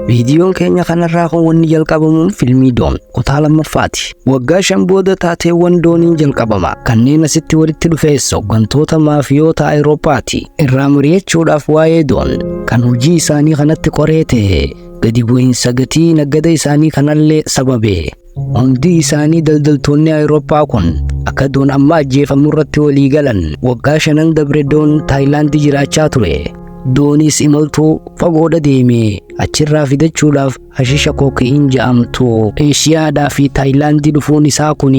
Viidiyoon keenya kanarraa kun wanni jalqabamuun filmii Doon kutaa lammaffaati. Waggaa 5 booda taateewwan Dooniin jalqabama. Kanneen asitti walitti dhufees hooggantoota maafiyoota Awurooppaati. Irraa mari'achuudhaaf waa'ee Doon kan hojii isaanii kanatti qoree ta'e gadi bu'iinsa gatii nagada isaanii kanallee sababe. Hundi isaanii daldaltoonni Awurooppaa kun akka Doon amma ajjeefamu irratti walii galan. Waggaa 5 dabre Doon Taayilaandii jiraachaa ture. Doonis imaltuu fagoodha deeme achirraa fidachuudhaaf hashiisha kookiin jedhamtu Eeshiyaadhaa fi Taayilaandii dhufuun isaa kun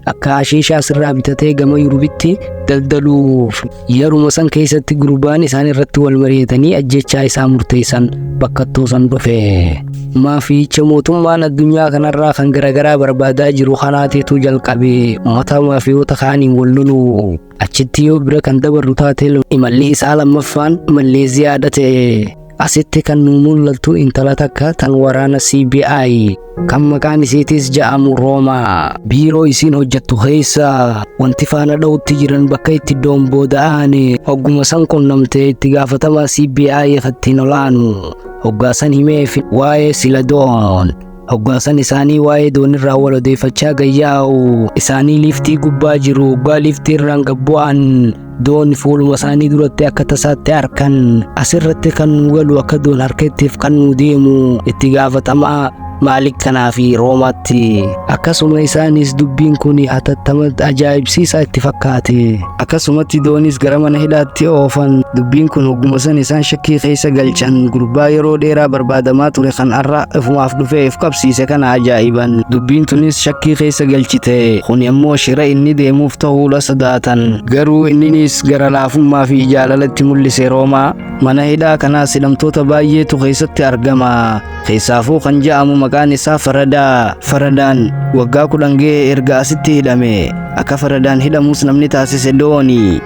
akka hashiisha asirraa bitatee gama Yurubitti daldaluuf. Yeruma san keessatti gurbaan isaan irratti wal mari'atanii ajjechaa isaa murteessan bakka san dhufe. Maafiicha mootummaan addunyaa kanarraa kan garaagaraa barbaadaa jiru kanaatiitu jalqabe uummata maafiyoota kaaniin wal lolu. Achitti yoo bira kan dabarru taate imalli isaa lammaffaan Malleeziyaadha ta'e. Asitti kan nu mul'attu intala takka tan waraana CBI kan maqaan isiitis ja'amu Roomaa. Biiroo isiin hojjettu keessa wanti faana dha'utti jiran bakka itti Doon booda aane hogguma san qunnamtee itti gaafatamaa CBI kattiin olaanu hoggaasan himeef waa'ee sila Doon. Hoggaasan isaanii waa'ee Doonirraa wal odeeffachaa gayyaa'u. Isaanii liiftii gubbaa jiru. Hoggaa liiftii irraan gabbu'an Doon fuuluma isaanii duratti akka tasaatti arkan. Asirratti kan nu galu akka Doon harka ittiif kan nu deemu itti gaafatamaa Maalik kanaa fi Roomaatti. Akkasuma isaanis dubbiin kun hatattama ajaa'ibsiisaa itti fakkaate. Akkasumatti Doonis gara mana hidhaatti oofan. Dubbiin kun hogguma san isaan shakkii keessa galchan. Gurbaa yeroo dheeraa barbaadamaa ture kan har'a ifumaaf dhufee if qabsiise kana ajaa'iban. Dubbiin tunis shakkii keessa galchite. Kuni ammoo shira inni deemuuf ta'uudha sodaatan. Garuu inninis gara laafummaa fi jaalalatti mul'ise Roomaa. Mana hidhaa kanaas hidhamtoota baay'eetu keessatti argama. Keessaafuu kan ja'amu maqaan isaa Faradaa. Faradaan waggaa 10 ga'e erga asitti hidhame. Akka Faradaan hidhamus namni taasise Dooni.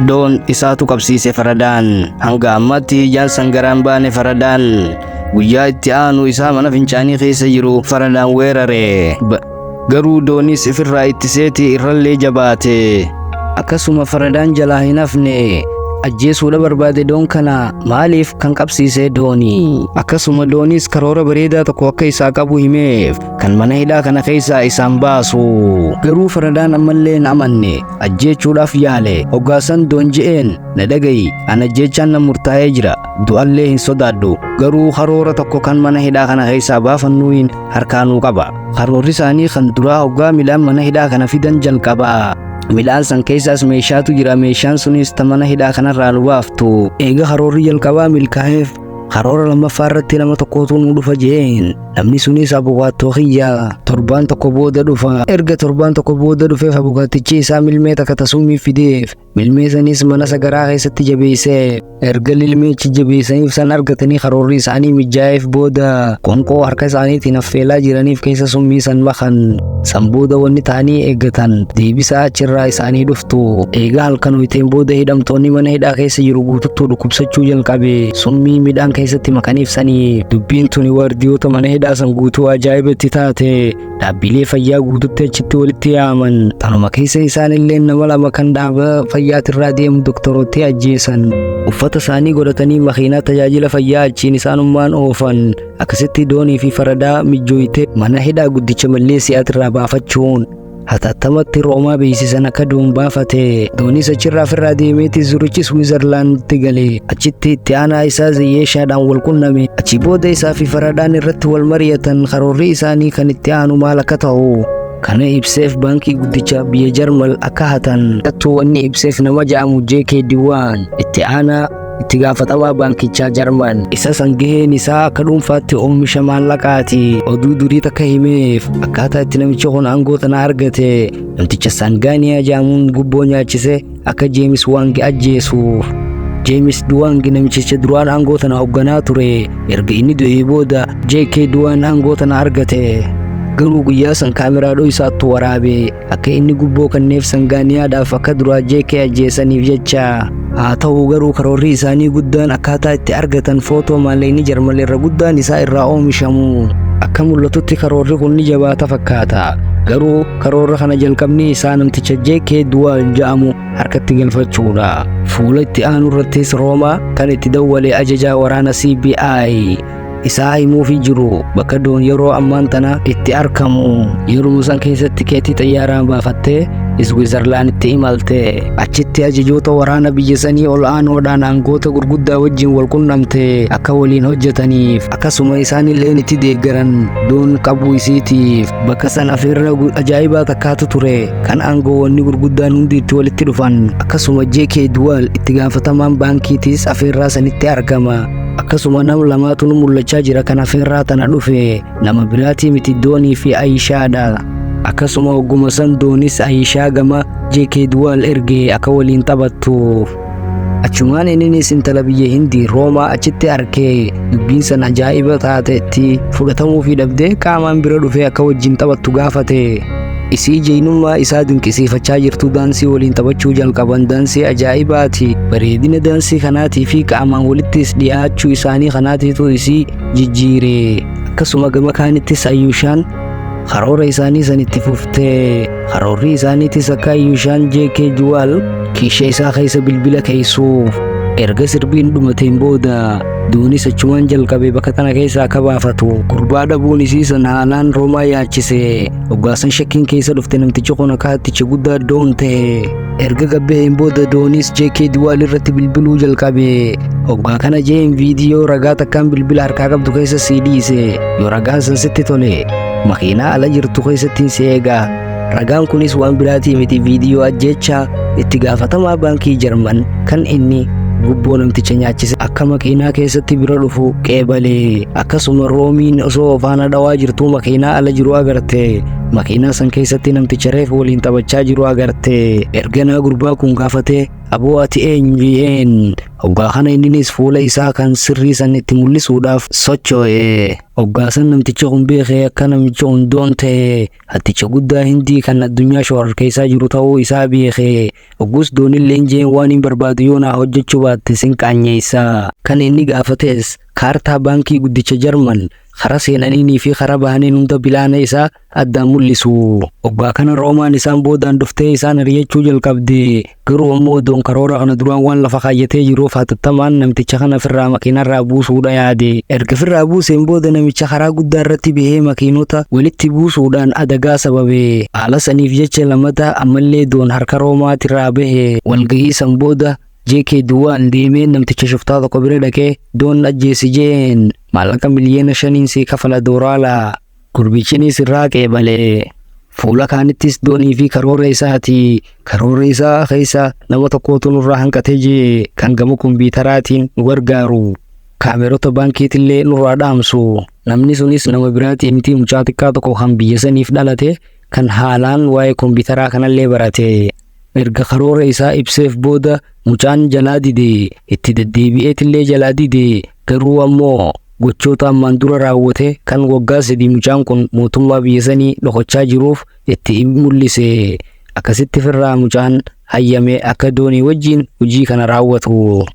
Doon isaatu qabsiise Faradaan. Hanga ammaatti ijaan sangaraan baane Faradaan. Guyyaa itti aanu isaa mana fincaanii keessa jiru Faradaan weerare. Garuu Doonis ifirraa ittiseeti irrallee jabaate. Akkasuma Faradaan jalaa hin hafne. Ajjeesuudha barbaade Doon kana maaliif kan qabsiise Dooni. Akkasuma Doonis karoora bareedaa tokko akka isaa qabu himeef kan mana hidhaa kana keessaa isaan baasu. Garuu Faradaan ammallee hin amanne ajjeechuudhaaf yaale. Hoggaasan Doon je'een na dhagayi, an ajjeechaan na murtaa'ee jira, du'allee hin sodaadhu, garuu karoora tokko kan mana hidhaa kana keessaa baafannuun harkaanuu qaba. Karoorri isaanii kan duraa hoggaa midhaan mana hidhaa kana fidan jalqaba. Midhaan san keessaas meeshaatu jira, meeshaan sunis ta mana hidhaa kanarraa nu baaftu. Eega karoorri jalqabaa milkaa'eef karoora lammaffaa irratti nama tokkotu nu dhufa jeen. Namni sunis abukaattoo kiyya torbaan tokko booda dhufa. Erga torbaan tokko booda dhufeef abukaattichi isaa milmee takka tasuumii fideef. Milmee sanis mana sagaraa keessatti jabeesse. Erga lilmeechi jabeessaniif san argatanii karoorri isaanii mijaa'eef booda qoonqoo harka isaaniitiin affeelaa jiraniif keessa summii san makan. San booda wanni ta'anii eeggatan deebisaa achirraa isaanii dhuftu. Eega halkan hoyteen booda hidhamtoonni mana hidhaa keessa jiru guututtuu dhukkubsachuu jalqabe. Summii midhaan keessatti makaniif sanii dubbiin tuni waardiyoota mana hidhaa san guutuu ajaa'ibatti taate. Dhaabbilee fayyaa guututti achitti walitti yaaman. Tanuma keessa isaanillee nama lama kan dhaaba fayyaatirraa deemu doktorooti ajjeesan. Uffata isaanii godhatanii makiinaa tajaajila fayyaa achiin isaanummaan oofan. Akkasitti Doonii fi Faradaa mijjooyte mana hidhaa guddicha Malleesiyaatirraa baafachuun hatattamatti Roomaa beeksisan akka Doon baafate. Doonis achirraa ofirraa deemeeti Zurichi Swiizerlaanditti gale. Achitti itti aanaa isaa Ziyyeeshaadhaan wal qunname. Achi booda isaa fi Faradaan irratti wal mari'atan karoorri isaanii kan itti aanu maal akka ta'u. Kana ibseef baankii guddicha biyya Jarmal akka hatan. Tattuu wanni ibseef nama ja'amu JK Diwaan itti aanaa itti gaafatamaa baankichaa Jarman. Isa san gaheen isaa akka dhuunfaatti oomisha maallaqaati. Oduu durii takka himeef akkaataa itti namichi kun aangoo tana argate namticha Sangaaniyaa jaamuun gubboo nyaachise akka Jeemis Waangi ajjeesuuf. Jeemis Duwaangi namichicha duraan aangoo tana hoogganaa ture. Erga inni du'ee booda JK Duwaan aangoo tana argate. Garuu guyyaa san kaameraa dho'isaattu waraabe akka inni gubboo kanneef Sangaaniyaadhaaf akka duraa JK ajjeesaniif jecha. Haa ta'u garuu karoorri isaanii guddaan akkaataa itti argatan footoo maallaqni Jarmal irra guddaan isaa irraa oomishamu. Akka mul'atutti karoorri kun ni jabaata fakkaata. Garuu karoora kana jalqabni isaa namticha JK Duwaan jedhamu harkatti galfachuudha. Fuula itti aanu irrattis Roomaa kan itti dawwale ajajaa waraana CBI. Isaa himuufii jiru bakka Doon yeroo ammaan tana itti argamu. Yeroo san keessatti tikeetii xayyaaraan baafattee Iswiizerlaanditti imalte. Achitti ajajoota waraana biyya sanii ol aanoodhaan aangoota gurguddaa wajjin wal qunnamte akka waliin hojjetaniif, akkasuma isaanillee itti deeggaran Doon qabuu isiitiif. Bakka san afeerraa ajaa'ibaa takkaatu ture kan aangoowwanni gurguddaan hundi itti walitti dhufan. Akkasuma JK Duwal itti gaafatamaan baankiitiis afeerraa sanitti argama. Akkasuma nama lamaatu nu mul'achaa jira kan afeerraa tana dhufe, nama biraatii miti, Doonii fi Ayishaadha. Akkasuma ogguma san Doonis Ayishaa gama JK Duwal erge akka waliin taphattuuf. Achumaan inninis intala biyya Hindii Roomaa achitti arkee dubbiin san ajaa'iba taatetti fudhatamuufii dhabdee qaamaan bira dhufee akka wajjin taphattu gaafate. Isii jeenyummaa isaa dinqisiifachaa jirtu daansii waliin taphachuu jalqaban. Daansii ajaa'ibaati. Bareedina daansii kanaatii fi qaamaan walittis dhiyaachuu isaanii kanaatiitu isii jijjiire. Akkasuma gama kaanittis Ayyushaan karoora isaanii san itti fuftee, karoorri isaaniitis akka Ayyushaan JK Juwaal kiisha isaa keessa bilbila keessuuf. Erga sirbiin dhumateen booda Doonis achumaan jalqabe bakka tana keessa akka baafatu. Gurbaa dhabuun isii san haalaan Roomaa yaachise. Hoggaasan shakkiin keessa dhufte namtichi kun akka hatticha guddaa Doon ta'e. Erga gabbaheen booda Doonis JK Duwaal irratti bilbiluu jalqabe. Hoggaa kana jeen viidiyoo ragaa takkaan bilbila harkaa qabdu keessa sii dhiise. Yoo ragaan san sitti tole, makiinaa ala jirtu keessatti si eega. Ragaan kunis waan biraatii miti, viidiyoo ajjeechaa itti gaafatamaa baankii Jarman kan inni gubboo namticha nyaachise akka makiinaa keessatti bira dhufu qeebalee. Akkasuma Roomiin osoo faana dhawaa jirtuu makiinaa ala jiru agarte. Makiinaa san keessatti namticha reef waliin taphachaa jiru agarte. Erganaa gurbaa kun gaafate, "Aboo, ati eenyu?" jeen. Hoggaa kana inninis fuula isaa kan sirrii san itti mul'isuudhaaf socho'e. Hoggaasan namtichi kun beekee akka namichi kun Doon ta'e, hatticha guddaa Hindii kan addunyaa shororkeessaa jiru ta'uu isaa beekee. Hoggus Doonilleen jeen, "Waan hin barbaadu yoo naa hojjechuu baatte sin qaanyeessa." Kan inni gaafates kaartaa baankii guddicha Jarman karaa seenaniinii fi karaa bahaniin hunda bilaana isaa addaan mul'isu. Hoggaa kana Roomaan isaan boodaan dhuftee isaan ari'achuu jalqabde. Garuu ammoo Doon karoora kana duraan waan lafa kaayyatee jiruuf hatattamaan namticha kana firraa makiinarraa buusuudha yaade. Erga firraa buuseen booda namicha karaa guddaa irratti bahee makiinota walitti buusuudhaan adagaa sababe. Haala saniif jecha lamata ammallee Doon harka Roomaatirraa bahe. Walgahii san booda JK Duwwaan deemee namticha shuftaa tokko bira dhaqee, "Doon ajjeesi jeen, maallaqa 5 miliyoona sii kafala dooraala." Gurbichinis irraa qeebalee. Fuula kaanittis Doonii fi karoora isaati. Karoora isaa keessa nama tokkootu nurraa hanqatee jee, kan gama kompiitaraatiin nu gargaaru. Kaameerota baankiitillee nurraa dhaamsu. Namni sunis nama biraatii miti, mucaa xiqqaa tokko kan biyya saniif dhalate, kan haalaan waa'ee kompiitaraa kanallee barate. Erga karoora isaa ibseef booda mucaan jalaa dide, itti deddeebi'eetillee jalaa dide. Garuu ammoo gochoota ammaan dura raawwate kan waggaa 3 mucaan kun mootummaa biyya sanii dhokachaa jiruuf itti mul'ise. Akkasitti firraa mucaan hayyame akka Doonii wajjin hojii kana raawwatu.